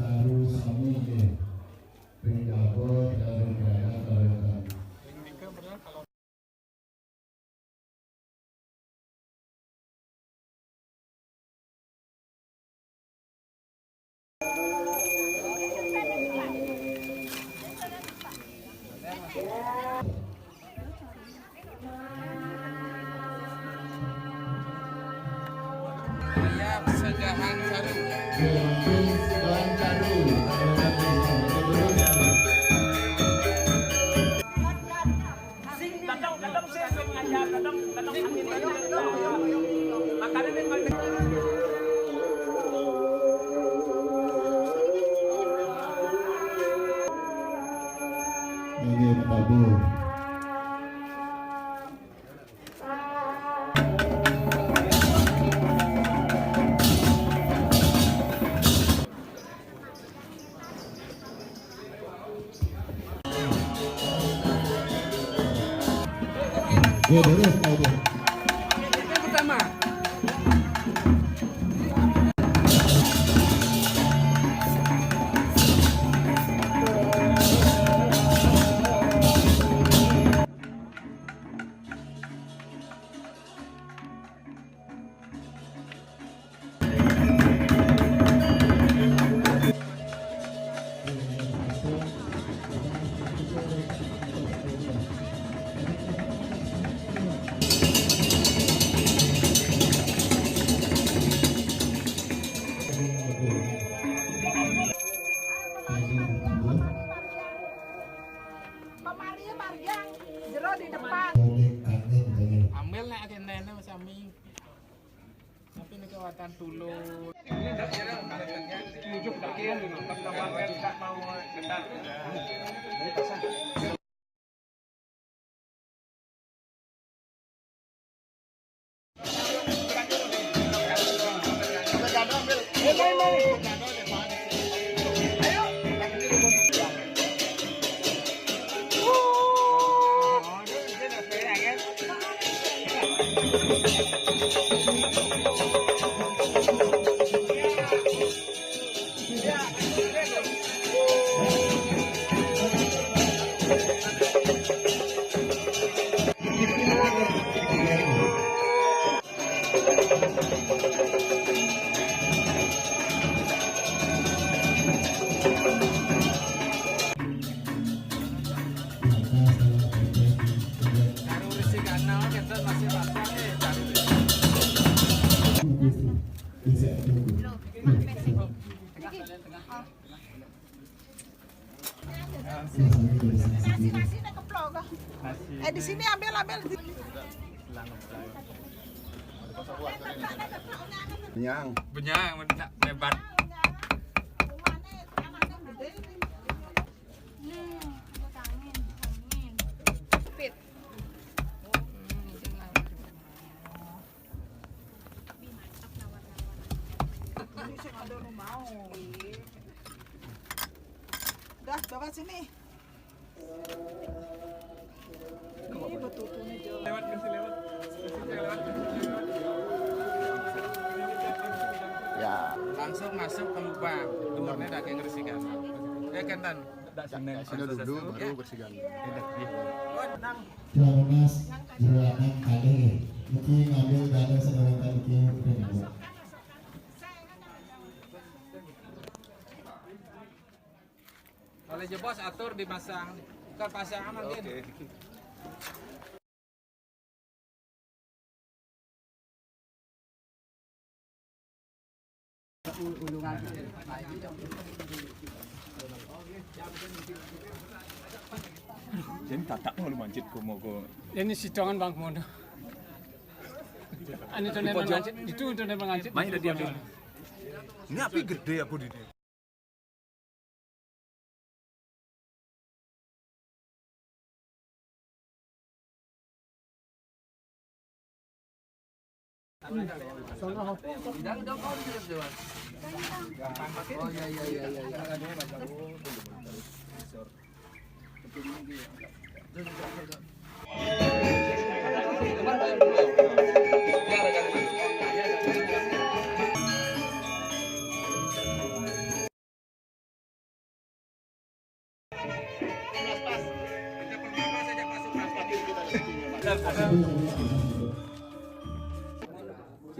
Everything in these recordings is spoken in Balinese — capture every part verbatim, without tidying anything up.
Saru sami nggih. Ping dapur, ping dapur, ping dapur. Ini Pak Bu. Ya, terus, Pak Bu. Yang pertama. Tapi ini kekuatan tulung. Eh, di sini ambil, ambil. Benyang. Benyang, lebat. Dah, bawa sini. Ini betul-betul nih, Jo. Lewat, kasih lewat. Kasih lewat, kasih lewat. Ya. Langsung masuk ke lubang. Tumornya daging resikan. Ya, Kenten. Ada dulu, baru resikan. Harmonas, dua anak ada nih. Niki ngambil dana sebanyak tadi ki. Oleh jebos atur dimasang, bukan pasang aman, Din. Oke. Jadi tatak mau lu mancit ko mau ko. Ini sitongan bang mono. Ini tuh memang ngancit, itu tuh memang ngancit. Main tadi apa? Ini api gede apa di ini?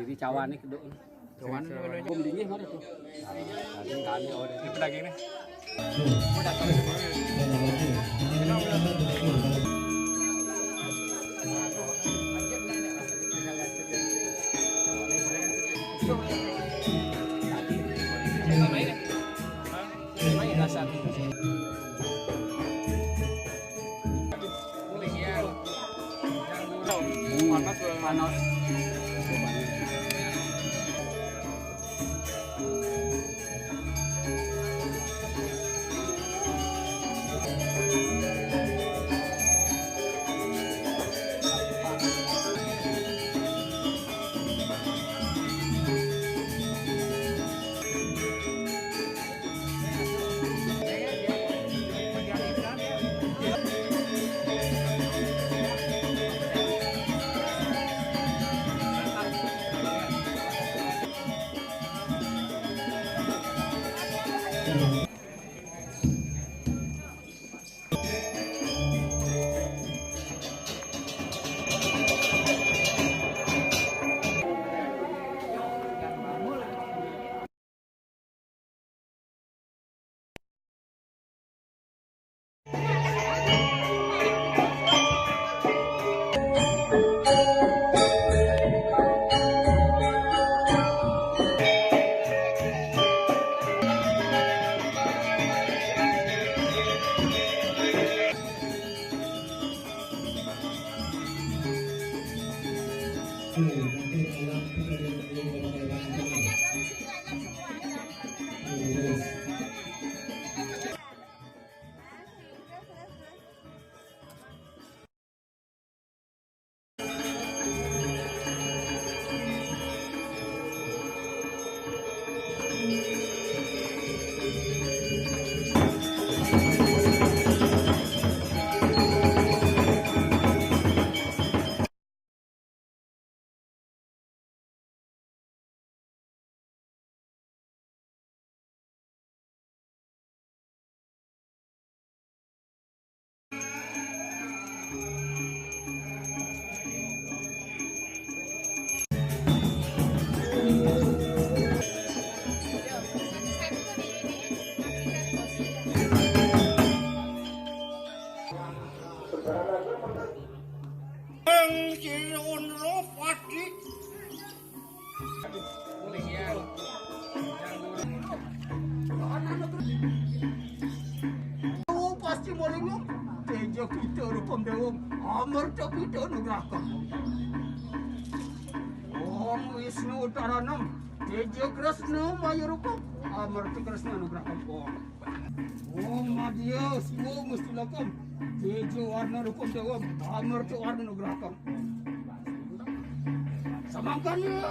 Jadi cawane kedok. Cawan. Bom dingin mana tuh? Ini lagi nih. Panas. Ing siun pati. Oh, pasti molingong. Tejo Pito Rupam Dewang. Amarta Pito Nugrahkam. Om Wisnu Taranam. Tejo Kresna Maya Rupam. Amarta Kresna Nugrahkam. Om. Om Madya Siwa Musti Lokam. Tejo Warna Rupam Dewam. Amarta Warna Nugrahkam. Samangkanya.